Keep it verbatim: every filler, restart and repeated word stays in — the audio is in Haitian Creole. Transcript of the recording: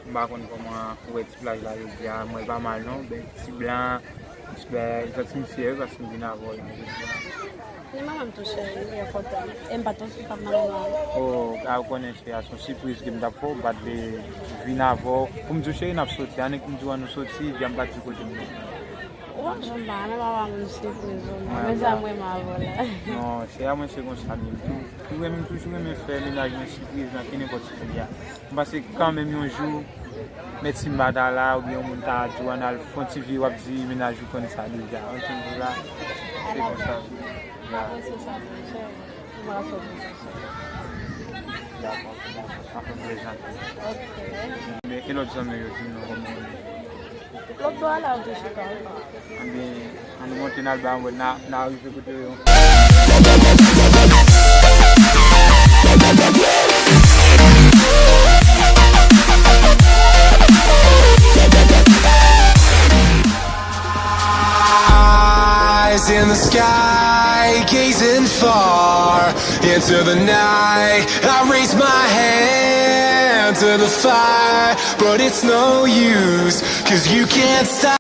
M pa konn kòman ou wè ti plaj la jodi a, m wè l pa mal non, bèl ti blan, ti bèl, m santi m fyè wi paske m vin avè w la jodi a. Ni manman m tou cheri, m byen kontan. E m pa t ansanm, m p ap mande non. Oh, a ou konnen cheri, a se yon sipriz ke m t ap fè w, m pa t vle vin avè w. Pou m di w cheri, n ap soti, annik m di w an nou soti, di a m pa t di kote m ye. Ou pa janm ba menm papa m sipriz, ou menm. Mezanmi, mwen m avè w la. Non, cheri, a mwen se konsa menm. Tou, tou renmen, m toujou renmen fè mennaj mwen sipriz nan kenenpòt sipriz a. M panse kanmenm yon jou, mèt si m pa ta la, oubyen yon moun ta di w ann al fè yon ti vi, w ap di mennaj ou konn sa deja. Ou konprann sa? Se konsa. Ya. Dakò, dakò. Sa fè m plezi anpil. Men, e lòt zanmi yo, di m non, kòman yo ye? Lòt bò a la, yo te chita ankò. Anben, ann nou monte n al ba yo, n a, n a rive kote yo. Eyes in the sky, gazing far into the night. I raise my hand to the fire, but it's no use, 'cause you can't stop.